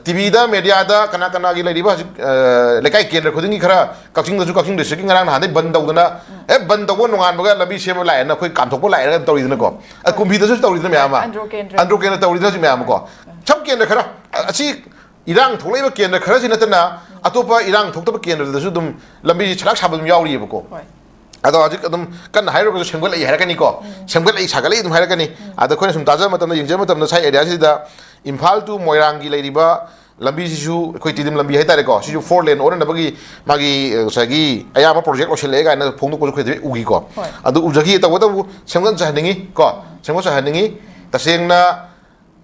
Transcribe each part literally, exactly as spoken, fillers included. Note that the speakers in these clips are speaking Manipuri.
ꯇꯤꯚꯤꯗ, ꯃꯦꯗꯤꯌꯥꯗ ꯀꯅꯥ ꯀꯅꯥꯒꯤ ꯂꯩꯔꯤꯕ ꯍꯧꯖꯤꯛ, ꯑ, ꯂꯩꯀꯥꯏ ꯀꯦꯟꯗ꯭ꯔ ꯈꯨꯗꯤꯡꯒꯤ ꯈꯔ, ꯀꯛꯆꯤꯡꯗꯁꯨ, ꯀꯛꯆꯤꯡ ꯗꯤꯁꯇ꯭ꯔꯤꯛꯀꯤ ꯉꯔꯥꯡ ꯅꯍꯥꯟꯗꯩ ꯕꯟ ꯇꯧꯗꯅ, ꯑꯦ, ꯕꯟ ꯇꯧꯕ ꯅꯣꯡꯉꯥꯟꯕꯒ ꯂꯝꯕꯤ ꯁꯦꯝꯕ ꯂꯥꯛꯑꯦꯅ ꯑꯩꯈꯣꯏ ꯀꯥꯝꯊꯣꯛꯄ ꯂꯥꯛꯑꯦꯅ ꯇꯧꯔꯤꯗꯅꯀꯣ꯫ ꯑ, ꯀꯨꯝꯕꯤꯗꯁꯨ ꯇꯧꯔꯤꯗꯅ ꯃꯌꯥꯝ ꯑꯃ꯫ ꯑꯟꯗ꯭ꯔꯣ ꯀꯦꯟꯗ꯭ꯔ꯫ ꯑꯟꯗ꯭ꯔꯣ ꯀꯦꯟꯗ꯭ꯔ ꯇꯧꯔꯤꯗꯅ ꯍꯧꯖꯤꯛ ꯃꯌꯥꯝ ꯑꯃꯀꯣ꯫ ꯁꯕ ꯀꯦꯟꯗ꯭ꯔ ꯈꯔ, ꯑ, ꯑꯁꯤ ꯏꯔꯥꯡ ꯊꯣꯛꯂꯛꯏꯕ ꯀꯦꯟꯗ꯭ꯔ ꯈꯔꯁꯤ ꯅꯠꯇꯅ ꯑꯇꯣꯞꯄ ꯏꯔꯥꯡ ꯊꯣꯛꯇꯕ ꯀꯦꯟꯗ꯭ꯔꯗꯁꯨ ꯑꯗꯨꯝ ꯂꯝꯕꯤꯁꯤ ꯁꯂꯥꯛ ꯁꯥꯕ ꯑꯗꯨꯝ ꯌꯥꯎꯔꯤꯑꯕꯀꯣ꯫ ꯍꯣꯏ꯫ ꯑꯗꯣ ꯍꯧꯖꯤꯛ ꯑꯗꯨꯝ ꯀꯟꯅ ꯍꯥꯏꯔꯨꯔꯒꯁꯨ ꯁꯦꯝꯒꯠꯂꯛꯏ ꯍꯥꯏꯔꯛꯀꯅꯤꯀꯣ꯫ ꯎꯝ꯫ ꯁꯦꯝꯒꯠꯂꯛꯏ, ꯁꯥꯒꯠꯂꯛꯏ ꯑꯗꯨꯝ ꯍꯥꯏꯔꯛꯀꯅꯤ꯫ ꯎꯝ꯫ ꯑꯗ ꯑꯩꯈꯣꯏꯅ ꯁꯨꯝ ꯇꯥꯖꯕ ꯃꯇꯝꯗ, ꯌꯦꯡꯖꯕ ꯃꯇꯝꯗ ꯁ꯭ꯋꯥꯏ ꯑꯦꯔꯤꯌꯥꯁꯤꯗ ꯏꯝꯐꯥꯜ to ꯃꯣꯏꯔꯥꯡꯒꯤ ꯂꯩꯔꯤꯕ ꯂꯝꯕꯤꯁꯤꯁꯨ ꯑꯩꯈꯣꯏ ꯇꯤꯗꯤꯝ ꯂꯝꯕꯤ ꯍꯥꯏꯇꯥꯔꯦꯀꯣ, ꯁꯤꯁꯨ ꯐꯣꯔ ꯂꯦꯟ ꯑꯣꯟꯅꯅꯕꯒꯤ ꯃꯥꯒꯤ, ꯑ, ꯉꯁꯥꯏꯒꯤ ꯑꯌꯥꯝꯕ ꯄ꯭ꯔꯣꯖꯦꯛ ꯂꯣꯏꯁꯤꯜꯂꯛꯑꯦ ꯀꯥꯏꯅ ꯐꯣꯡꯗꯣꯛꯄꯁꯨ ꯑꯩꯈꯣꯏꯗ ꯎꯈꯤꯀꯣ꯫ ꯍꯣꯏ꯫ ꯑꯗꯨ ꯎꯖꯈꯤ, ꯇꯧꯕꯇꯕꯨ ꯁꯦꯝꯒꯠꯆꯍꯟꯅꯤꯡꯉꯤ ꯀꯣ, ꯁꯦꯝꯒꯠꯆꯍꯟꯅꯤꯡꯉꯤ꯫ ꯇꯁꯦꯡꯅ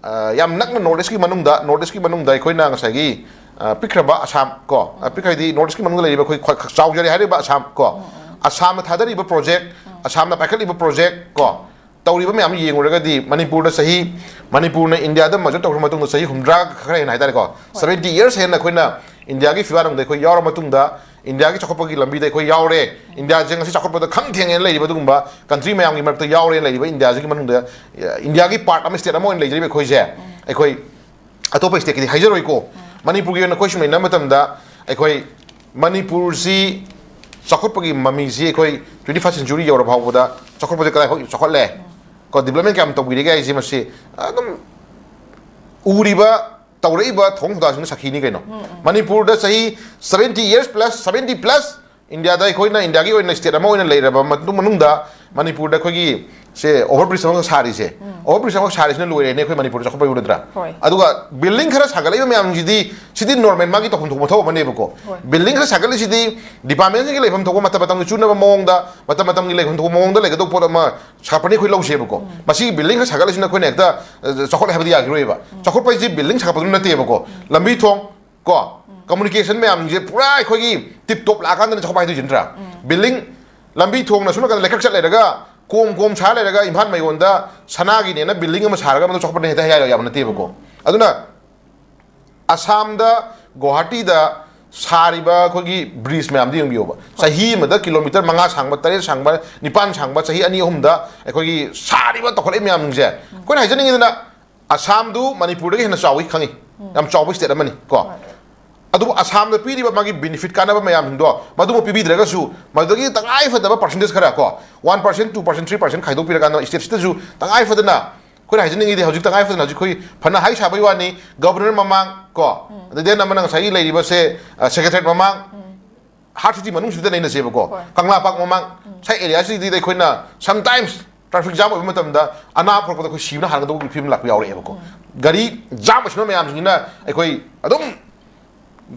ꯑ, ꯌꯥꯝ ꯅꯛꯅ ꯅꯣꯔꯠ ꯏꯁꯀꯤ ꯃꯅꯨꯡꯗ, ꯅꯣꯔꯠ ꯏꯁꯀꯤ ꯃꯅꯨꯡꯗ ꯑꯩꯈꯣꯏꯅ ꯉꯁꯥꯏꯒꯤ, ꯑ, ꯄꯤꯛꯈ꯭ꯔꯕ ꯑꯁꯥꯝ ꯀꯣ, ꯑ, ꯄꯤꯛꯈ꯭ꯔꯗꯤ ꯅꯣꯔꯠ ꯏꯁꯀꯤ ꯃꯅꯨꯡꯗ ꯂꯩꯔꯤꯕ ꯑꯩꯈꯣꯏ ꯈ꯭ꯋꯥꯏ ꯈ-, ꯆꯥꯎꯖꯔꯦ ꯍꯥꯏꯔꯤꯕ ꯑꯁꯥꯝ ꯀꯣ, ꯑꯁꯥꯝꯅ ꯊꯥꯗꯔꯤꯕ ꯄ꯭ꯔꯣꯖꯦꯛ, ꯑꯁꯥꯝꯅ ꯄꯥꯏꯈꯠꯂꯤꯕ ꯄ꯭ꯔꯣꯖꯦꯛ ꯀꯣ, ꯇꯧꯔꯤꯕ ꯃꯌꯥꯝ ꯌꯦꯡꯉꯨꯔꯒꯗꯤ ꯃꯅꯤꯄꯨꯔꯗ ꯆꯍꯤ, ꯃꯅꯤꯄꯨꯔꯅ ꯏꯟꯗꯤꯌꯥꯗ ꯃꯔꯖ ꯇꯧꯈ꯭ꯔ ꯃꯇꯨꯡꯗ ꯆꯍꯤ ꯍꯨꯝꯗ꯭ꯔꯥ ꯈꯔ ꯍꯦꯟꯅ ꯍꯥꯏꯇꯥꯔꯦꯀꯣ, ꯁꯕꯦꯟꯇꯤ ꯌꯔꯁ ꯍꯦꯟꯅ ꯑꯩꯈꯣꯏꯅ ꯏꯟꯗꯤꯌꯥꯒꯤ ꯐꯤꯕꯥꯛꯅꯨꯡꯗ ꯑꯩꯈꯣꯏ ꯌꯥꯎꯔ ꯃꯇꯨꯡꯗ ꯏꯟꯗꯤꯌꯥꯒꯤ ꯆꯥꯎꯈꯠꯄꯒꯤ ꯂꯝꯕꯤꯗ ꯑꯩꯈꯣꯏ ꯌꯥꯎꯔꯦ, ꯏꯟꯗꯤꯌꯥꯁꯦ ꯉꯁꯤ ꯆꯥꯎꯈꯠꯄꯗ ꯈꯝ ꯊꯦꯡꯉꯦꯅ ꯂꯩꯔꯤꯕ ꯑꯗꯨꯒꯨꯝꯕ ꯀꯟꯇ꯭ꯔꯤ ꯃꯌꯥꯝꯒꯤ ꯃꯔꯛꯇ ꯌꯥꯎꯔꯦꯅ ꯂꯩꯔꯤꯕ ꯏꯟꯗꯤꯌꯥꯁꯤꯒꯤ ꯃꯅꯨꯡꯗ, ꯑ, ꯏꯟꯗꯤꯌꯥꯒꯤ ꯄꯥꯔꯠ ꯑꯃ, ꯁ꯭ꯇꯦꯠ ꯑꯃ ꯑꯣꯏꯅ ꯂꯩꯖꯔꯤꯕ ꯑꯩꯈꯣꯏꯁꯦ, ꯑꯩꯈꯣꯏ ꯑꯇꯣꯞꯄ ꯁ꯭ꯇꯦꯠꯀꯤꯗꯤ ꯍꯥꯏꯖꯔꯣꯏꯀꯣ꯫ ꯃꯅꯤꯄꯨꯔꯒꯤ ꯑꯣꯏꯅ ꯑꯩꯈꯣꯏ ꯁꯨꯝ ꯌꯦꯡꯅꯕ ꯃꯇꯝꯗ ꯑꯩꯈꯣꯏ ꯃꯅꯤꯄꯨꯔꯁꯤ ꯆꯥꯎꯈꯠꯄꯒꯤ ꯃꯃꯤꯁꯤ ꯑꯩꯈꯣꯏ ꯇ꯭ꯋꯦꯟꯇꯤ ꯐꯥꯔꯁ ꯁꯦꯟꯆꯨꯔꯤ ꯌꯧꯔ ꯐꯥꯎꯕꯗ ꯆꯥꯎꯈꯠꯄꯁꯦ ꯀꯗꯥꯏꯐꯥꯎ ꯆꯥꯎꯈꯠꯂꯦ ꯀꯣ, ꯗꯤꯕ꯭ꯂꯞꯃꯦꯟ ꯀꯌꯥꯝ ꯇꯧꯕꯤꯔꯤꯒꯦ ꯍꯥꯏꯁꯦ ꯃꯁꯤ ꯑꯗꯨꯝ ꯎꯔꯤꯕ, ꯇꯧꯔꯛꯏꯕ ꯊꯧꯑꯣꯡ ꯊꯧꯗꯥꯡꯁꯤꯡꯅ ꯁꯥꯈꯤꯅꯤ ꯀꯩꯅꯣ꯫ ꯃꯅꯤꯄꯨꯔꯗ ꯆꯍꯤ seventy years plus, seventy plus ꯏꯟꯗꯤꯌꯥꯗ ꯑꯩꯈꯣꯏꯅ ꯏꯟꯗꯤꯌꯥꯒꯤ ꯑꯣꯏꯅ ꯁ꯭ꯇꯦꯠ ꯑꯃ ꯑꯣꯏꯅ ꯂꯩꯔꯕ ꯃꯇꯨꯡ ꯃꯅꯨꯡꯗ ꯃꯅꯤꯄꯨꯔꯗ ꯑꯩꯈꯣꯏꯒꯤ ꯁꯦ ꯑꯣꯚꯔ ꯕ꯭ꯔꯤꯖ ꯑꯃꯈꯛ ꯁꯥꯔꯤꯁꯦ, ꯑꯣꯚꯔ ꯕ꯭ꯔꯤꯖ ꯑꯃꯈꯛ ꯁꯥꯔꯤꯁꯤꯅ ꯂꯣꯏꯔꯦꯅꯦ ꯑꯩꯈꯣꯏ ꯃꯅꯤꯄꯨꯔꯗ ꯆꯥꯎꯈꯠꯄ ꯌꯧꯔꯗ꯭ꯔꯥ? ꯍꯣꯏ꯫ ꯑꯗꯨꯒ ꯕꯤꯜꯗꯤꯡ ꯈꯔ ꯁꯥꯒꯠꯂꯛꯏꯕ ꯃꯌꯥꯝꯁꯤꯗꯤ, ꯁꯤꯗꯤ ꯅꯣꯔꯃꯦꯜ ꯃꯥꯒꯤ ꯇꯧꯐꯝ ꯊꯣꯛꯄ ꯃꯊꯧ ꯑꯃꯅꯦꯕꯀꯣ꯫ ꯍꯣꯏ꯫ ꯕꯤꯜꯗꯤꯡ ꯈꯔ ꯁꯥꯒꯠꯂꯤꯁꯤꯗꯤ ꯗꯤꯄꯥꯔꯠꯃꯦꯟꯁꯤꯡꯒꯤ ꯂꯩꯐꯝ ꯊꯣꯛꯄ ꯃꯇꯝ ꯃꯇꯝꯒꯤ ꯆꯨꯅꯕ ꯃꯑꯣꯡꯗ, ꯃꯇꯝ ꯃꯇꯝꯒꯤ ꯂꯩꯐꯝ ꯊꯣꯛꯄ ꯃꯑꯣꯡꯗ ꯂꯩꯒꯗꯧꯕ ꯄꯣꯠ ꯑꯃ ꯁꯥꯒꯠꯄꯅꯤ ꯑꯩꯈꯣꯏ ꯂꯧꯁꯦꯕꯀꯣ꯫ ꯃꯁꯤꯒꯤ ꯕꯤꯜꯗꯤꯡ ꯈꯔ ꯁꯥꯒꯠꯂꯤꯁꯤꯅ ꯑꯩꯈꯣꯏꯅ ꯍꯦꯛꯇ, ꯑ, ꯆꯥꯎꯈꯠꯂꯦ ꯍꯥꯏꯕꯗꯤ ꯌꯥꯈꯤꯔꯣꯏꯕ꯫ ꯆꯥꯎꯈꯠꯄ ꯍꯥꯏꯁꯤ ꯕꯤꯜꯗꯤꯡ ꯁꯥꯒꯠꯄꯗꯨ ꯅꯠꯇꯦꯕꯀꯣ꯫ ꯂꯝꯕꯤ ꯊꯣꯡ ꯀꯣ, ꯀꯝꯃꯨꯅꯤꯀꯦꯁꯟ ꯃꯌꯥꯝꯁꯦ ꯄꯨꯔꯥ ꯑꯩꯈꯣꯏꯒꯤ ꯇꯤꯞ ꯇꯣꯞ ꯂꯥꯛꯑꯀꯥꯟꯗꯅ ꯆꯥꯎꯈꯠꯄ ꯍꯥꯏꯗꯣꯏꯁꯤ ꯅꯠꯇ꯭ꯔꯥ? ꯕꯤꯜꯗꯤꯡ, ꯂꯝꯕꯤ ꯊꯣꯡꯅ ꯁꯨꯝ ꯅꯥꯀꯟꯗ ꯂꯩꯀꯛ ꯆꯠ ꯂꯩꯔꯒ, ꯀꯣꯝ ꯀꯣꯝ ꯁꯥ ꯂꯩꯔꯒ ꯏꯝꯐꯥꯜ ꯃꯌꯣꯟꯗ ꯁꯅꯥꯒꯤꯅꯦꯅ ꯕꯤꯜꯗꯤꯡ ꯑꯃ ꯁꯥꯔꯒ ꯃꯗꯨ ꯆꯥꯎꯈꯠꯄꯅꯦ ꯍꯦꯛꯇ ꯍꯥꯏ ꯌꯥꯕ ꯅꯠꯇꯦꯕꯀꯣ꯫ ꯑꯗꯨꯅ ꯑꯁꯥꯝꯗ, ꯒꯨꯋꯥꯍꯥꯇꯤꯗ ꯁꯥꯔꯤꯕ ꯑꯩꯈꯣꯏꯒꯤ ꯕ꯭ꯔꯤꯖ ꯃꯌꯥꯝꯗꯨ ꯌꯦꯡꯕꯤꯌꯣꯕ꯫ ꯆꯍꯤ ꯑꯃꯗ ꯀꯤꯂꯣꯃꯤꯇꯔ ꯃꯉꯥ ꯁꯥꯡꯕ, ꯇꯔꯦꯠ ꯁꯥꯡꯕ, ꯅꯤꯄꯥꯟ ꯁꯥꯡꯕ, ꯆꯍꯤ ꯑꯅꯤ ꯑꯍꯨꯝꯗ ꯑꯩꯈꯣꯏꯒꯤ ꯁꯥꯔꯤꯕ ꯇꯧꯈꯠꯂꯛꯏ ꯃꯌꯥꯝꯁꯤꯡꯁꯦ, ꯑꯩꯈꯣꯏꯅ ꯍꯥꯏꯖꯅꯤꯡꯉꯤꯗꯅ, ꯑꯁꯥꯝꯗꯨ ꯃꯅꯤꯄꯨꯔꯗꯒꯤ ꯍꯦꯟꯅ ꯆꯥꯎꯏ ꯈꯪꯉꯤ꯫ ꯌꯥꯝ ꯆꯥꯎꯕ state ꯑꯃꯅꯤ ꯀꯣ꯫ ꯑꯗꯨꯕꯨ ꯑꯁꯥꯝꯗ ꯄꯤꯔꯤꯕ ꯃꯥꯒꯤ benefit ꯀꯥꯟꯅꯕ ꯃꯌꯥꯝꯁꯤꯡꯗꯣ ꯃꯗꯨꯃ ꯄꯤꯕꯤꯗ꯭ꯔꯒꯁꯨ, ꯃꯗꯨꯗꯒꯤ ꯇꯉꯥꯏ ꯐꯗꯕ percentage ꯈꯔ ꯀꯣ, one percent, two percent, three percent ꯈꯥꯏꯗꯣꯛꯄꯤꯔꯀꯥꯟꯗ state ꯁꯤꯗꯁꯨ ꯇꯉꯥꯏ ꯐꯗꯅ, ꯑꯩꯈꯣꯏꯅ ꯍꯥꯏꯖꯅꯤꯡꯉꯤꯗꯤ, ꯍꯧꯖꯤꯛ ꯇꯉꯥꯏ ꯐꯗꯅ ꯍꯧꯖꯤꯛ ꯑꯩꯈꯣꯏ ꯐꯅ ꯍꯥꯏ ꯁꯥꯕꯒꯤ ꯋꯥꯅꯤ, governor ꯃꯃꯥꯡ ꯀꯣ, ꯑꯗꯩ then ꯑꯃꯅ ꯉꯁꯥꯏꯒꯤ ꯂꯩꯔꯤꯕꯁꯦ, ꯑ, secretariat ꯃꯃꯥꯡ, heart city ꯃꯅꯨꯡꯁꯤꯗ ꯅꯩꯅꯁꯦꯕꯀꯣ, ꯀꯪꯂꯥ ꯄꯥꯛ ꯃꯃꯥꯡ, ꯁꯥꯏ area ꯁꯤꯗ ꯑꯩꯈꯣꯏꯅ sometimes traffic jam ꯑꯣꯏꯕ ꯃꯇꯝꯗ ꯑꯅꯥ ꯄꯨꯔꯛꯄꯗ ꯑꯩꯈꯣꯏ ꯁꯤꯕꯅ ꯍꯥꯟꯒꯗꯧꯕꯒꯤ ꯐꯤꯕꯝ ꯂꯥꯛꯄ ꯌꯥꯎꯔꯛꯑꯦꯕꯀꯣ꯫ ꯒꯥꯔꯤ jam ꯑꯣꯏꯁꯤꯟꯕ ꯃꯌꯥꯝꯁꯤꯡꯁꯤꯅ ꯑꯩꯈꯣꯏ ꯑꯗꯨꯝ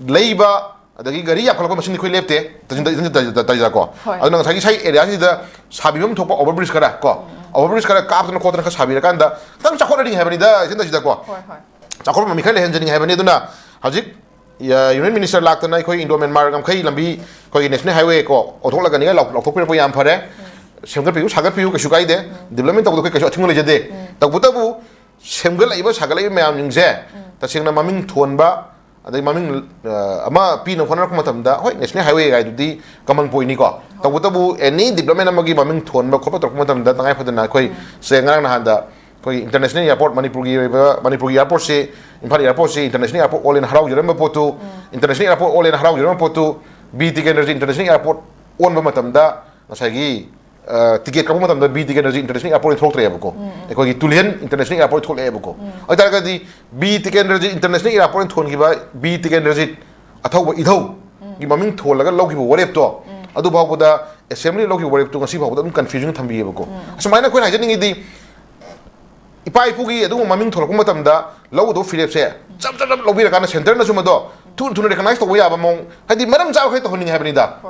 ꯂꯩꯕ, ꯑꯗꯒꯤ ꯒꯥꯔꯤ ꯌꯥꯝꯈꯠꯂꯛꯄ ꯃꯁꯤꯡꯗꯤ ꯑꯩꯈꯣꯏ ꯂꯦꯞꯇꯦ, ꯇꯥꯖꯤꯟꯗ-, ꯏꯆꯟ ꯇꯥꯖꯤꯟꯗ-, ꯇꯥꯖꯤꯟꯗ ꯀꯣ꯫ ꯑꯗꯨꯅ ꯉꯁꯥꯏꯒꯤ ꯁꯥꯏ area ꯁꯤꯗ ꯁꯥꯕꯤꯐꯝ ꯊꯣꯛꯄ over bridge ꯈꯔ ꯀꯣ, over bridge ꯈꯔ ꯀꯥꯞꯇꯅ ꯈꯣꯠꯇꯅ ꯈꯔ ꯁꯥꯕꯤꯔꯀꯥꯟꯗ ꯈꯤꯇꯪ ꯆꯥꯎꯈꯠꯍꯟꯅꯤꯡꯉꯦ ꯍꯥꯏꯕꯅꯤꯗ, ꯏꯆꯟ ꯇꯥꯖꯤꯟꯗ ꯀꯣ꯫ ꯆꯥꯎꯈꯠꯄ ꯃꯃꯤ ꯈꯔ ꯂꯩꯍꯟꯖꯅꯤꯡꯉꯦ ꯍꯥꯏꯕꯅꯤ꯫ ꯑꯗꯨꯅ ꯍꯧꯖꯤꯛ, ꯑ, union minister ꯂꯥꯛꯇꯅ ꯑꯩꯈꯣꯏ Indo Myanmar ꯉꯝꯈꯩ ꯂꯝꯕꯤ ꯑꯩꯈꯣꯏꯒꯤ national highway ꯀꯣ ꯑꯣꯟꯊꯣꯛꯂꯛꯀꯅꯤꯒ ꯂꯥꯎ-, ꯂꯥꯎꯊꯣꯛꯄꯤꯔꯛꯄ ꯌꯥꯝ ꯐꯔꯦ꯫ ꯁꯦꯝꯒꯠꯄꯤꯌꯨ, ꯁꯥꯒꯠꯄꯤꯌꯨ, ꯀꯩꯁꯨ ꯀꯥꯏꯗꯦ꯫ Development ꯇꯧꯕꯗ ꯑꯩꯈꯣꯏ ꯀꯩꯁꯨ ꯑꯊꯤꯡꯕ ꯂꯩꯖꯗꯦ꯫ ꯇꯧꯕꯇꯕꯨ ꯁꯦꯝꯒꯠꯂꯛꯏꯕ ꯁꯥꯒꯠꯂꯛꯏꯕ ꯃꯌꯥꯝꯁꯤꯡꯁꯦ ꯇꯁꯦꯡꯅ ꯃꯃꯤꯡ ꯊꯣꯟꯕ, ꯑꯗꯩ ꯃꯃꯤꯡ, ꯑ, ꯑꯃ ꯄꯤꯅꯕ ꯍꯣꯠꯅꯔꯛꯄ ꯃꯇꯝꯗ, ꯍꯣꯏ, national highway ꯀꯥꯏꯗꯨꯗꯤ common pointꯅꯤꯀꯣ꯫ ꯇꯧꯕꯇꯕꯨ any development ꯑꯃꯒꯤ ꯃꯃꯤꯡ ꯊꯣꯟꯕ ꯈꯣꯠꯄ ꯇꯧꯔꯛꯄ ꯃꯇꯝꯗ ꯇꯉꯥꯏ ꯐꯗꯅ ꯑꯩꯈꯣꯏ ꯁꯦ ꯉꯔꯥꯡ ꯅꯍꯥꯟꯗ ꯑꯩꯈꯣꯏ international airport, ꯃꯅꯤꯄꯨꯔꯒꯤ ꯑꯣꯏꯕ, ꯃꯅꯤꯄꯨꯔꯒꯤ airportꯁꯤ, ꯏꯝꯐꯥꯜ airportꯁꯤ international airport ꯑꯣꯜꯂꯦꯅ ꯍꯔꯥꯎꯖꯔꯝꯕ ꯄꯣꯠꯇꯨ, international airport ꯑꯣꯜꯂꯦꯅ ꯍꯔꯥꯎꯖꯔꯝꯕ ꯄꯣꯠꯇꯨ, ꯕꯤ ꯇꯤꯀꯦꯟꯗ꯭ꯔꯖꯤꯠ international airport ꯑꯣꯟꯕ ꯃꯇꯝꯗ ꯉꯁꯥꯏꯒꯤ, ꯑ, ticket ꯀꯛꯄ ꯃꯇꯝꯗ ꯕꯤ ꯇꯤꯀꯦꯟꯗ꯭ꯔꯖꯤꯠ international airport ꯊꯣꯛꯇ꯭ꯔꯦꯕꯀꯣ꯫ ꯑꯩꯈꯣꯏꯒꯤ ꯇꯨꯂꯤꯍꯟ international airport ꯊꯣꯛꯂꯛꯑꯦꯕꯀꯣ꯫ ꯑꯗꯨ ꯑꯣꯏꯇꯥꯔꯒꯗꯤ ꯕꯤ ꯇꯤꯀꯦꯟꯗ꯭ꯔꯖꯤꯠ international airport ꯊꯣꯟꯈꯤꯕ ꯕꯤ ꯇꯤꯀꯦꯟꯗ꯭ꯔꯖꯤꯠ ꯑꯊꯧꯕ ꯏꯙꯧꯒꯤ ꯃꯃꯤꯡ ꯊꯣꯜꯂꯒ ꯂꯧꯈꯤꯕ ꯋꯥꯔꯦꯞꯇꯣ, ꯑꯗꯨ ꯐꯥꯎꯕꯗ, assembly ꯂꯧꯈꯤꯕ ꯋꯥꯔꯦꯞꯇꯣ ꯉꯁꯤ ꯐꯥꯎꯕꯗ ꯑꯗꯨꯝ confusion ꯊꯝꯕꯤꯌꯦꯕꯀꯣ꯫ ꯑꯁꯨꯃꯥꯏꯅ ꯑꯩꯈꯣꯏꯅ ꯍꯥꯏꯖꯅꯤꯡꯉꯤꯗꯤ, ꯏꯄꯥ ꯏꯄꯨꯒꯤ ꯑꯗꯨꯒꯨꯝꯕ ꯃꯃꯤꯡ ꯊꯣꯜꯂꯛꯄ ꯃꯇꯝꯗ ꯂꯧꯒꯗꯧꯕ ꯐꯤꯔꯦꯞꯁꯦ ꯆꯞ ꯆꯞ ꯆꯞ ꯂꯧꯕꯤꯔꯀꯥꯟꯗ centreꯅꯁꯨ ꯃꯗꯣ ꯊꯨꯅ ꯊꯨꯅ recognize ꯇꯧꯕ ꯌꯥꯕ ꯃꯑꯣꯡ, ꯍꯥꯏꯗꯤ ꯃꯔꯝ ꯆꯥꯕ ꯈꯔ ꯇꯧꯍꯟꯅꯤꯡꯉꯦ ꯍꯥꯏꯕꯅꯤꯗ꯫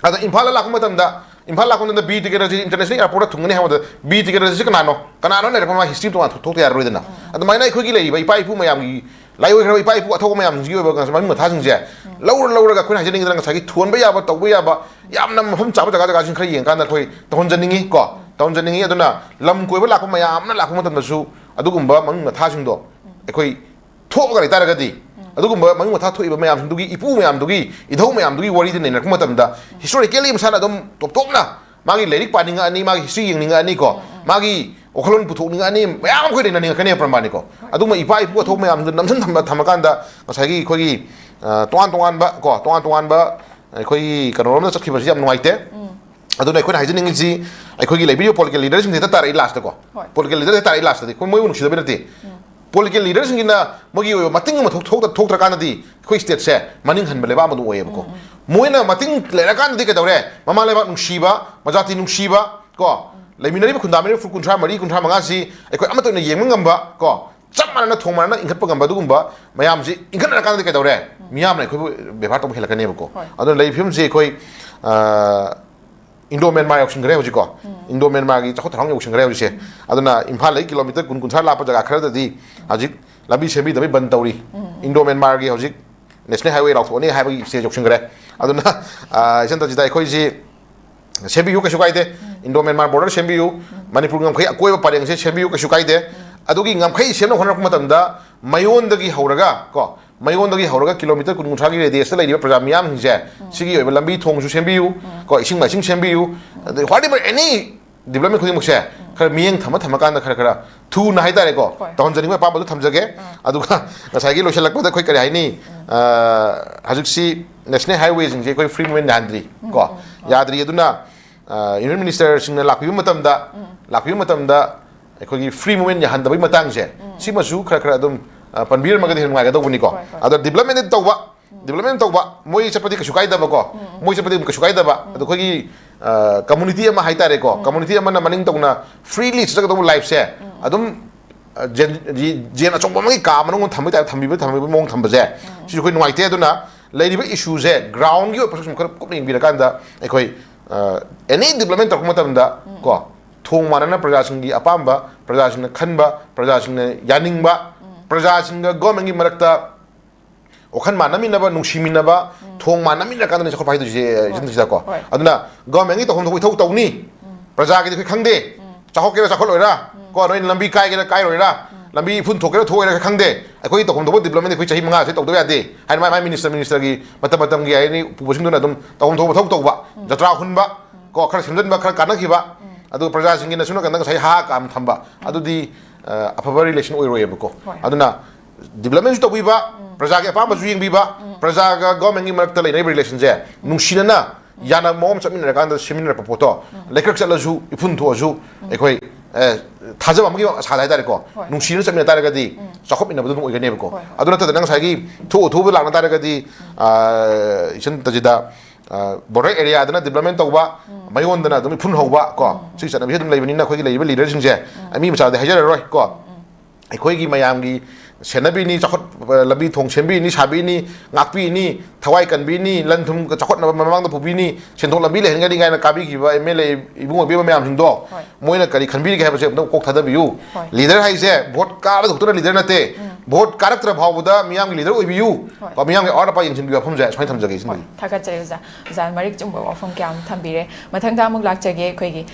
ꯑꯗꯣ ꯏꯝꯐꯥꯜꯗ ꯂꯥꯛꯄ ꯃꯇꯝꯗ, ꯏꯝꯐꯥꯜ ꯂꯥꯛꯄ ꯃꯇꯝꯗ ꯕꯤ ꯇꯤꯀꯦꯟꯗ꯭ꯔꯖꯤꯠ international airportꯇ ꯊꯨꯡꯒꯅꯤ ꯍꯥꯏꯕꯗ, ꯕꯤ ꯇꯤꯀꯦꯟꯗ꯭ꯔꯖꯤꯠꯁꯤ ꯀꯅꯥꯅꯣ? ꯀꯅꯥꯅꯣ ꯂꯩꯔꯛꯄ ꯃꯥ history ꯇꯣꯉꯥꯟ ꯊꯣꯛ-, ꯊꯣꯛꯇ ꯌꯥꯔꯔꯣꯏꯗꯅ꯫ ꯑꯗꯨꯃꯥꯏꯅ ꯑꯩꯈꯣꯏꯒꯤ ꯂꯩꯔꯤꯕ ꯏꯄꯥ ꯏꯄꯨ ꯃꯌꯥꯝꯒꯤ ꯂꯥꯏꯑꯣꯏꯈ꯭ꯔꯕ ꯏꯄꯥ ꯏꯄꯨ ꯑꯊꯧꯕ ꯃꯌꯥꯝꯁꯤꯡꯁꯤꯒꯤ ꯑꯣꯏꯕ ꯉꯁꯥꯏ ꯃꯃꯤꯡ ꯃꯊꯥꯁꯤꯡꯁꯦ ꯂꯧꯔ ꯂꯧꯔꯒ ꯑꯩꯈꯣꯏꯅ ꯍꯥꯏꯖꯅꯤꯡꯉꯤꯗꯅ ꯉꯁꯥꯏꯒꯤ ꯊꯣꯟꯕ ꯌꯥꯕ, ꯇꯧꯕ ꯌꯥꯕ, ꯌꯥꯝꯅ ꯃꯐꯝ ꯆꯥꯕ ꯖꯒꯥ ꯖꯒꯥꯁꯤꯡ ꯈꯔ ꯌꯦꯡꯀꯥꯟꯗ ꯑꯩꯈꯣꯏ ꯇꯧꯍꯟꯖꯅꯤꯡꯉꯤ ꯀꯣ, ꯇꯧꯍꯟꯖꯅꯤꯡꯉꯤ꯫ ꯑꯗꯨꯅ ꯂꯝ ꯀꯣꯏꯕ ꯂꯥꯛꯄ ꯃꯌꯥꯝ ꯑꯃ ꯂꯥꯛꯄ ꯃꯇꯝꯗꯁꯨ ꯑꯗꯨꯒꯨꯝꯕ ꯃꯃꯤꯡ ꯃꯊꯥꯁꯤꯡꯗꯣ ꯑꯩꯈꯣꯏ ꯊꯣꯛꯑꯒ ꯂꯩꯇꯥꯔꯒꯗꯤ, ꯑꯗꯨꯒꯨꯝꯕ ꯃꯃꯤꯡ ꯃꯊꯥ ꯊꯣꯛꯏꯕ ꯃꯌꯥꯝꯁꯤꯡꯗꯨꯒꯤ, ꯏꯄꯨ ꯃꯌꯥꯝꯗꯨꯒꯤ, ꯏꯙꯧ ꯃꯌꯥꯝꯗꯨꯒꯤ ꯋꯥꯔꯤꯗ ꯅꯩꯅꯔꯛꯄ ꯃꯇꯝꯗ, historically ꯃꯁꯥꯅ ꯑꯗꯨꯝ ꯇꯣꯞ ꯇꯣꯞꯅ ꯃꯥꯒꯤ ꯂꯥꯏꯔꯤꯛ ꯄꯥꯅꯤꯡꯉꯛꯑꯅꯤ, ꯃꯥꯒꯤ history ꯌꯦꯡꯅꯤꯡꯉꯛꯑꯅꯤꯀꯣ, ꯃꯥꯒꯤ ꯋꯥꯈꯜꯂꯣꯟ ꯄꯨꯊꯣꯛꯅꯤꯡꯉꯛꯑꯅꯤ, ꯃꯌꯥꯝ ꯑꯩꯈꯣꯏ ꯂꯩꯅꯅꯤꯡꯉꯛꯀꯅꯦꯕ ꯄ꯭ꯔꯃꯥꯅꯤꯀꯣ꯫ ꯑꯗꯨꯒꯨꯝꯕ ꯏꯄꯥ ꯏꯄꯨ ꯑꯊꯧꯕ ꯃꯌꯥꯝꯗꯨ ꯅꯝꯁꯤꯟ ꯊꯝꯕ ꯊꯝꯃꯀꯥꯟꯗ ꯉꯁꯥꯏꯒꯤ ꯑꯩꯈꯣꯏꯒꯤ ꯑ, ꯇꯣꯉꯥꯟ ꯇꯣꯉꯥꯟꯕ ꯀꯣ, ꯇꯣꯉꯥꯟ ꯇꯣꯉꯥꯟꯕ ꯑꯩꯈꯣꯏꯒꯤ ꯀꯩꯅꯣꯔꯣꯝꯗ ꯆꯠꯈꯤꯕꯁꯤ ꯌꯥꯝ ꯅꯨꯡꯉꯥꯏꯇꯦ꯫ ꯑꯗꯨꯅ ꯑꯩꯈꯣꯏꯅ ꯍꯥꯏꯖꯅꯤꯡꯉꯤꯁꯤ, ꯑꯩꯈꯣꯏꯒꯤ ꯂꯩꯕꯤꯔꯤꯕ ꯄꯣꯂꯤꯇꯤꯀꯦꯜ ꯂꯤꯗꯔꯁꯤꯡꯁꯤ ꯍꯦꯛꯇ ꯇꯥꯔꯛꯏ ꯂꯥꯁꯇꯀꯣ꯫ ꯍꯣꯏ꯫ ꯄꯣꯂꯤꯇꯤꯀꯦꯜ ꯂꯤꯗꯔ ꯍꯦꯛꯇ ꯇꯥꯔꯛꯏ ꯂꯥꯁꯇꯗꯤ, ꯑꯩꯈꯣꯏ ꯃꯣꯏꯕꯨ ꯅꯨꯡꯁꯤꯗꯕꯩ ꯅꯠꯇꯦ꯫ ꯄꯣꯂꯤꯇꯤꯀꯦꯜ ꯂꯤꯗꯔꯁꯤꯡꯁꯤꯅ ꯃꯣꯏꯒꯤ ꯑꯣꯏꯕ ꯃꯇꯤꯡ ꯑꯃ ꯊꯣꯛ- ꯊꯣꯛꯇ- ꯊꯣꯛꯇ꯭ꯔꯀꯥꯟꯗꯗꯤ ꯑꯩꯈꯣꯏ ꯁ꯭ꯇꯦꯠꯁꯦ ꯃꯅꯤꯡ ꯍꯟꯕ ꯂꯩꯕꯥꯛ ꯑꯃ ꯑꯗꯨꯝ ꯑꯣꯏꯌꯦꯕꯀꯣ꯫ ꯃꯣꯏꯅ ꯃꯇꯤꯡ ꯂꯩꯔꯀꯥꯟꯗꯗꯤ ꯀꯩꯗꯧꯔꯦ? ꯃꯃꯥ ꯂꯩꯕꯥꯛ ꯅꯨꯡꯁꯤꯕ, ꯃꯖꯥꯇꯤ ꯅꯨꯡꯁꯤꯕ ꯀꯣ, ꯂꯩꯃꯤꯟꯅꯔꯤꯕ ꯈꯨꯟꯗꯥꯃꯤꯟꯅꯔꯤꯕ ꯐꯨꯔꯨꯞ ꯀꯨꯟꯊ꯭ꯔꯥ ꯃꯔꯤ, ꯀꯨꯟꯊ꯭ꯔꯥ ꯃꯉꯥꯁꯤ ꯑꯩꯈꯣꯏ ꯑꯃꯠꯇ ꯑꯣꯏꯅ ꯌꯦꯡꯕ ꯉꯝꯕ ꯀꯣ, ꯆꯞ ꯃꯥꯟꯅꯅ ꯊꯣꯡ ꯃꯥꯟꯅꯅ ꯏꯟꯈꯠꯄ ꯉꯝꯕ ꯑꯗꯨꯒꯨꯝꯕ ꯃꯌꯥꯝꯁꯤ ꯏꯟꯈꯠꯅꯔꯀꯥꯟꯗꯗꯤ ꯀꯩꯗꯧꯔꯦ? ꯃꯤꯌꯥꯝꯅ ꯑꯩꯈꯣꯏꯕꯨ ꯕꯦꯕꯥꯔ ꯇꯧꯕ ꯍꯦꯜꯂꯛꯀꯅꯦꯕꯀꯣ꯫ ꯍꯣꯏ꯫ ꯑꯗꯨꯅ ꯂꯩꯔꯤꯕ ꯐꯤꯕꯝꯁꯤ ꯑꯩꯈꯣꯏ ꯑ, ꯏꯟꯗꯣ ꯃ꯭ꯌꯥꯟꯃꯥꯔ ꯌꯧꯁꯤꯟꯈ꯭ꯔꯦ ꯍꯧꯖꯤꯛꯀꯣ꯫ ꯏꯟꯗꯣ ꯃ꯭ꯌꯥꯟꯃꯥꯔꯒꯤ ꯆꯥꯎꯈꯠ ꯊꯧꯔꯥꯡ ꯌꯧꯁꯤꯟꯈ꯭ꯔꯦ ꯍꯧꯖꯤꯛꯁꯦ꯫ ꯑꯗꯨꯅ ꯏꯝꯐꯥꯜꯗꯒꯤ ꯀꯤꯂꯣꯃꯤꯇꯔ ꯀꯨꯟ ꯀꯨꯟꯊ꯭ꯔꯥ ꯂꯥꯞꯄ ꯖꯒꯥ ꯈꯔꯗꯗꯤ ꯍꯧꯖꯤꯛ ꯂꯝꯕꯤ ꯁꯦꯝꯕꯤꯗꯕꯩ ꯕꯟ ꯇꯧꯔꯤ꯫ ꯏꯟꯗꯣ ꯃ꯭ꯌꯥꯟꯃꯥꯔꯒꯤ ꯍꯧꯖꯤꯛ ꯅꯦꯁꯅꯦꯜ ꯍꯥꯏꯋꯦ ꯂꯥꯎꯊꯣꯛꯑꯅꯤ ꯍꯥꯏꯕꯒꯤ ꯁ꯭ꯇꯦꯖ ꯌꯧꯁꯤꯟꯈ꯭ꯔꯦ꯫ ꯑꯗꯨꯅ ꯑ, ꯏꯆꯟꯇ ꯖꯤꯇꯥ ꯑꯩꯈꯣꯏꯁꯤ ꯁꯦꯝꯕꯤꯌꯨ, ꯀꯩꯁꯨ ꯀꯥꯏꯗꯦ꯫ ꯏꯟꯗꯣ ꯃ꯭ꯌꯥꯟꯃꯥꯔ ꯕꯣꯔꯗꯔ ꯁꯦꯝꯕꯤꯌꯨ, ꯃꯅꯤꯄꯨꯔ ꯉꯝꯈꯩ ꯑꯀꯣꯏꯕ ꯄꯔꯦꯡꯁꯦ ꯁꯦꯝꯕꯤꯌꯨ, ꯀꯩꯁꯨ ꯀꯥꯏꯗꯦ꯫ ꯑꯗꯨꯒꯤ ꯉꯝꯈꯩ ꯁꯦꯝꯅꯕ ꯍꯣꯠꯅꯔꯛꯄ ꯃꯇꯝꯗ ꯃꯌꯣꯟꯗꯒꯤ ꯍꯧꯔꯒ ꯀꯣ, ꯃꯌꯣꯟꯗꯒꯤ ꯍꯧꯔꯒ ꯀꯤꯂꯣꯃꯤꯇꯔ ꯀꯨꯟ ꯀꯨꯟꯊ꯭ꯔꯥꯒꯤ ꯔꯦꯗꯤꯌꯁꯇ ꯂꯩꯔꯤꯕ ꯄ꯭ꯔꯖꯥ ꯃꯤꯌꯥꯝꯁꯤꯡꯁꯦ ꯁꯤꯒꯤ ꯑꯣꯏꯕ ꯂꯝꯕꯤ ꯊꯣꯡꯁꯨ ꯁꯦꯝꯕꯤꯌꯨ, ꯀꯣ, ꯏꯁꯤꯡ ꯃꯥꯏꯁꯤꯡ ꯁꯦꯝꯕꯤꯌꯨ, ꯑꯗꯩ whatever any development ꯈꯨꯗꯤꯡꯃꯛꯁꯦ ꯈꯔ ꯃꯤꯠꯌꯦꯡ ꯊꯝꯃ ꯊꯝꯃꯀꯥꯟꯗ ꯈꯔ ꯈꯔ ꯊꯨꯅ ꯍꯥꯏꯇꯥꯔꯦꯀꯣ, ꯍꯣꯏ꯫ ꯇꯧꯍꯟꯖꯅꯤꯡꯕ ꯑꯄꯥꯝꯕꯗꯨ ꯊꯝꯖꯒꯦ꯫ ꯑꯗꯨꯒ ꯉꯁꯥꯏꯒꯤ ꯂꯣꯏꯁꯤꯜꯂꯛꯄꯗ ꯑꯩꯈꯣꯏ ꯀꯔꯤ ꯍꯥꯏꯅꯤ? ꯑ, ꯍꯧꯖꯤꯛꯁꯤ ꯅꯦꯁꯅꯦꯜ ꯍꯥꯏꯋꯦꯁꯤꯡꯁꯦ ꯑꯩꯈꯣꯏ ꯐ꯭ꯔꯤ ꯃꯨꯚꯃꯦꯟ ꯌꯥꯍꯟꯗ꯭ꯔꯤ ꯀꯣ꯫ ꯌꯥꯗ꯭ꯔꯤ꯫ ꯑꯗꯨꯅ ꯌꯨꯅꯤꯌꯟ ꯃꯤꯅꯤꯁꯇꯔꯁꯤꯡꯅ ꯂꯥꯛꯄꯤꯕ ꯃꯇꯝꯗ ꯂꯥꯛꯄꯤꯕ ꯃꯇꯝꯗ ꯑꯩꯈꯣꯏꯒꯤ ꯐ꯭ꯔꯤ ꯃꯨꯚꯃꯦꯟ ꯌꯥꯍꯟꯗꯕꯒꯤ ꯃꯇꯥꯡꯁꯦ ꯁꯤꯃꯁꯨ ꯈꯔ ꯈꯔ ꯑꯗꯨꯝ ꯑ, ꯄꯟꯕꯤꯔꯝꯃꯒꯗꯤ ꯍꯦꯟꯅ ꯅꯨꯡꯉꯥꯏꯒꯗꯧꯕꯅꯤꯀꯣ꯫ ꯍꯣꯏ, ꯍꯣꯏ꯫ ꯑꯗꯣ ꯗꯤꯕ꯭ꯂꯞꯃꯦꯟꯗꯤ ꯇꯧꯕ, ꯗꯤꯕ꯭ꯂꯞꯃꯦꯟ ꯇꯧꯕ, ꯃꯣꯏ ꯆꯠꯄꯗꯤ ꯀꯩꯁꯨ ꯀꯥꯏꯗꯕꯀꯣ, ꯃꯣꯏ ꯆꯠꯄꯗꯤ ꯑꯗꯨꯝ ꯀꯩꯁꯨ ꯀꯥꯏꯗꯕ꯫ ꯑꯗꯣ ꯑꯩꯈꯣꯏꯒꯤ ꯀꯝꯃꯨꯅꯤꯇꯤ ꯑꯃ ꯍꯥꯏꯇꯥꯔꯦꯀꯣ, ꯀꯝꯃꯨꯅꯤꯇꯤ ꯑꯃꯅ ꯃꯅꯤꯡ ꯇꯧꯅ ꯐ꯭ꯔꯤꯂꯤ ꯆꯠꯆꯒꯗꯧꯕ ꯂꯥꯏꯐꯁꯦ ꯑꯗꯨꯝ ꯑ, ꯖꯦꯟ ꯖꯦꯟ ꯑꯆꯧꯕ ꯑꯃꯒꯤ ꯀꯥ ꯃꯅꯨꯡꯗ ꯊꯝꯕꯒꯤ ꯇꯥꯏꯞ ꯊꯝꯕꯤꯕ ꯊꯝꯕꯤꯕ ꯃꯑꯣꯡ ꯊꯝꯕꯁꯦ ꯁꯤꯁꯨ ꯑꯩꯈꯣꯏ ꯅꯨꯡꯉꯥꯏꯇꯦ꯫ ꯑꯗꯨꯅ ꯂꯩꯔꯤꯕ ꯏꯁꯨꯁꯦ ꯒ꯭ꯔꯥꯎꯟꯒꯤ ꯑꯣꯏꯕ ꯄꯣꯠꯁꯛꯁꯤꯡ ꯈꯔ ꯀꯨꯞꯅ ꯌꯦꯡꯕꯤꯔꯀꯥꯟꯗ ꯑꯩꯈꯣꯏ ꯑꯦꯅꯤ ꯗꯤꯕ꯭ꯂꯞꯃꯦꯟ ꯇꯧꯔꯛꯄ ꯃꯇꯝꯗ ꯀꯣ, ꯊꯣꯡ ꯃꯥꯟꯅꯅ ꯄ꯭ꯔꯖꯥꯁꯤꯡꯒꯤ ꯑꯄꯥꯝꯕ, ꯄ꯭ꯔꯖꯥꯁꯤꯡꯅ ꯈꯟꯕ, ꯄ꯭ꯔꯖꯥꯁꯤꯡꯅ ꯌꯥꯅꯤꯡꯕ, ꯄ꯭ꯔꯖꯥꯁꯤꯡꯒ ꯒꯣꯔꯃꯦꯟꯒꯤ ꯃꯔꯛꯇ ꯋꯥꯈꯜ ꯃꯥꯟꯅꯃꯤꯟꯅꯕ, ꯅꯨꯡꯁꯤꯃꯤꯟꯅꯕ, ꯊꯣꯡ ꯃꯥꯟꯅꯃꯤꯟꯅꯔꯀꯥꯟꯗꯅꯤ ꯆꯥꯎꯈꯠꯄ ꯍꯥꯏꯗꯣꯏꯁꯦ꯫ ꯁꯤꯗꯀꯣ꯫ ꯍꯣꯏ꯫ ꯑꯗꯨꯅ ꯒꯣꯔꯃꯦꯟꯒꯤ ꯇꯧꯐꯝ ꯊꯣꯛꯄ ꯏꯊꯧ ꯇꯧꯅꯤ, ꯄ꯭ꯔꯖꯥꯒꯤꯗꯤ ꯑꯩꯈꯣꯏ ꯈꯪꯗꯦ꯫ ꯆꯥꯎꯈꯠꯀꯦꯔꯥ ꯆꯥꯎꯈꯠꯂꯣꯏꯔꯥ, ꯀꯣ, ꯅꯣꯏ ꯂꯝꯕꯤ ꯀꯥꯏꯒꯦꯔꯥ ꯀꯥꯏꯔꯣꯏꯔꯥ, ꯂꯝꯕꯤ ꯏꯐꯨꯟ ꯊꯣꯛꯀꯦꯔꯥ ꯊꯣꯛꯑꯣꯏꯔꯥ ꯈꯪꯗꯦ꯫ ꯑꯩꯈꯣꯏꯒꯤ ꯇꯧꯐꯝ ꯊꯣꯛꯄ ꯗꯤꯕ꯭ꯂꯞꯃꯦꯟꯗꯤ ꯑꯩꯈꯣꯏ ꯆꯍꯤ ꯃꯉꯥꯁꯦ ꯇꯧꯗꯕ ꯌꯥꯗꯦ ꯍꯥꯏꯅ ꯃꯥꯏ ꯃꯥꯏ ꯃꯤꯅꯤꯁꯇꯔ ꯃꯤꯅꯤꯁꯇꯔꯒꯤ ꯃꯇꯝ ꯃꯇꯝꯒꯤ ꯍꯥꯏꯅꯤ ꯄꯨꯕꯁꯤꯡꯗꯨꯅ ꯑꯗꯨꯝ ꯇꯧꯐꯝ ꯊꯣꯛꯄ ꯊꯕꯛ ꯇꯧꯕ, ꯖꯇ꯭ꯔꯥ ꯍꯨꯟꯕ, ꯀꯣ, ꯈꯔ ꯁꯦꯝꯖꯤꯟꯕ, ꯈꯔ ꯀꯥꯟꯅꯈꯤꯕ, ꯑꯗꯨꯒ ꯄ꯭ꯔꯖꯥꯁꯤꯡꯒꯤꯅ ꯁꯣꯝ ꯅꯥꯀꯟꯗ ꯉꯁꯥꯏ ꯍꯥ ꯀꯥꯝ ꯊꯝꯕ, ꯑꯗꯨꯗꯤ ꯑ, ꯑꯐꯕ ꯔꯤꯂꯦꯁꯟ ꯑꯣꯏꯔꯣꯏꯕꯀꯣ꯫ ꯑꯗꯨꯅ ꯗꯤꯕ꯭ꯂꯞꯃꯦꯟꯁꯨ ꯇꯧꯕꯤꯕ, ꯄ꯭ꯔꯖꯥꯒꯤ ꯑꯄꯥꯝꯕꯁꯨ ꯌꯦꯡꯕꯤꯕ, ꯄ꯭ꯔꯖꯥꯒ ꯒꯣꯔꯃꯦꯟꯒꯤ ꯃꯔꯛꯇ ꯂꯩꯅꯔꯤꯕ ꯔꯤꯂꯦꯁꯟꯁꯦ ꯅꯨꯡꯁꯤꯅꯅ ꯌꯥꯅꯕ ꯃꯑꯣꯡ ꯑꯃ ꯆꯠꯃꯤꯟꯅꯔꯀꯥꯟꯗ ꯁꯦꯝꯃꯤꯟꯅꯔꯛꯄ ꯄꯣꯠꯇꯣ, ꯂꯩꯀ꯭ꯔꯛ ꯆꯠꯂꯁꯨ ꯏꯐꯨꯟ ꯊꯣꯛꯑꯁꯨ ꯑꯩꯈꯣꯏ ꯑ, ꯊꯥꯖꯕ ꯑꯃꯒꯤ ꯑꯁꯥꯗ ꯍꯥꯏꯇꯥꯔꯦꯀꯣ, ꯅꯨꯡꯁꯤꯅ ꯆꯠꯃꯤꯟꯅ ꯇꯥꯔꯒꯗꯤ ꯆꯥꯎꯈꯠꯃꯤꯟꯅꯕꯗꯣ ꯑꯗꯨꯝ ꯑꯣꯏꯒꯅꯦꯕꯀꯣ꯫ ꯑꯗꯨ ꯅꯠꯇꯗ ꯅꯪ ꯉꯁꯥꯏꯒꯤ ꯊꯣꯛꯎ ꯊꯣꯛꯎꯕ ꯂꯥꯛꯅ ꯇꯥꯔꯒꯗꯤ, ꯑ, ꯏꯆꯟ ꯇꯖꯤꯗ, ꯕꯣꯔꯗꯔ ꯑꯦꯔꯤꯌꯥꯗꯅ ꯗꯤꯕ꯭ꯂꯞꯃꯦꯟ ꯇꯧꯕ, ꯃꯌꯣꯟꯗꯅ ꯑꯗꯨꯝ ꯏꯐꯨꯟ ꯍꯧꯕ ꯀꯣ, ꯁꯤꯒꯤ ꯆꯠꯅꯕꯤꯁꯤ ꯑꯗꯨꯝ ꯂꯩꯕꯅꯤꯅ ꯑꯩꯈꯣꯏꯒꯤ ꯂꯩꯔꯤꯕ ꯂꯤꯗꯔꯁꯤꯡꯁꯦ, ꯑꯩ ꯃꯤ ꯃꯆꯥꯗꯤ ꯍꯥꯏꯖꯔꯔꯣꯏ ꯀꯣ, ꯑꯩꯈꯣꯏꯒꯤ ꯃꯌꯥꯝꯒꯤ ꯁꯦꯟꯅꯕꯤꯅꯤ, ꯆꯥꯎꯈꯠ, ꯂꯝꯕꯤ ꯊꯣꯡ ꯁꯦꯝꯕꯤꯅꯤ, ꯁꯥꯕꯤꯅꯤ, ꯉꯥꯛꯄꯤꯅꯤ, ꯊꯋꯥꯏ ꯀꯟꯕꯤꯅꯤ, ꯂꯟ ꯊꯨꯝ ꯆꯥꯎꯈꯠꯅꯕ ꯃꯃꯥꯡꯗ ꯄꯨꯕꯤꯅꯤ, ꯁꯦꯟꯊꯣꯛ ꯂꯝꯕꯤ ꯂꯩꯍꯟꯒꯅꯤ ꯀꯥꯏꯅ ꯀꯥꯕꯤꯈꯤꯕ ꯑꯦꯝ ꯑꯦꯜ ꯑꯦ ꯏꯕꯨꯡ ꯑꯣꯏꯕꯤꯕ ꯃꯌꯥꯝꯁꯤꯡꯗꯣ, ꯍꯣꯏ꯫ ꯃꯣꯏꯅ ꯀꯔꯤ ꯈꯟꯕꯤꯔꯤꯒꯦ ꯍꯥꯏꯕꯁꯦ ꯑꯝꯇ ꯀꯣꯛ ꯊꯥꯗꯕꯤꯌꯨ꯫ ꯍꯣꯏ꯫ ꯂꯤꯗꯔ ꯍꯥꯏꯁꯦ ꯚꯣꯠ ꯀꯥꯕꯗ ꯈꯛꯇꯅ ꯂꯤꯗꯔ ꯅꯠꯇꯦ, ꯚꯣꯠ ꯀꯥꯔꯛꯇ꯭ꯔ ꯐꯥꯎꯕꯗ ꯃꯤꯌꯥꯝꯒꯤ ꯂꯤꯗꯔ ꯑꯣꯏꯕꯤꯌꯨ꯫ ꯍꯣꯏ꯫ ꯀꯣ, ꯃꯤꯌꯥꯝꯒꯤ ꯑꯋꯥꯠ ꯑꯄꯥ ꯌꯦꯡꯁꯤꯟꯕꯤꯌꯨ ꯋꯥꯐꯝꯁꯦ ꯁꯨꯃꯥꯏꯅ ꯊꯝꯖꯒꯦ꯫ ꯍꯣꯏ, ꯏꯆꯟꯒꯤ ꯊꯥꯒꯠꯆꯔꯤ ꯑꯣꯖꯥ꯫ ꯑꯣꯖꯥ ꯃꯔꯤꯛ ꯆꯨꯝꯕ ꯋꯥꯐꯝ ꯀꯌꯥ ꯑꯃ ꯊꯝꯕꯤꯔꯦ꯫ ꯃꯊꯪꯗ ꯑꯃꯨꯛ ꯂꯥꯛꯆꯒꯦ ꯑꯩꯈꯣꯏꯒꯤ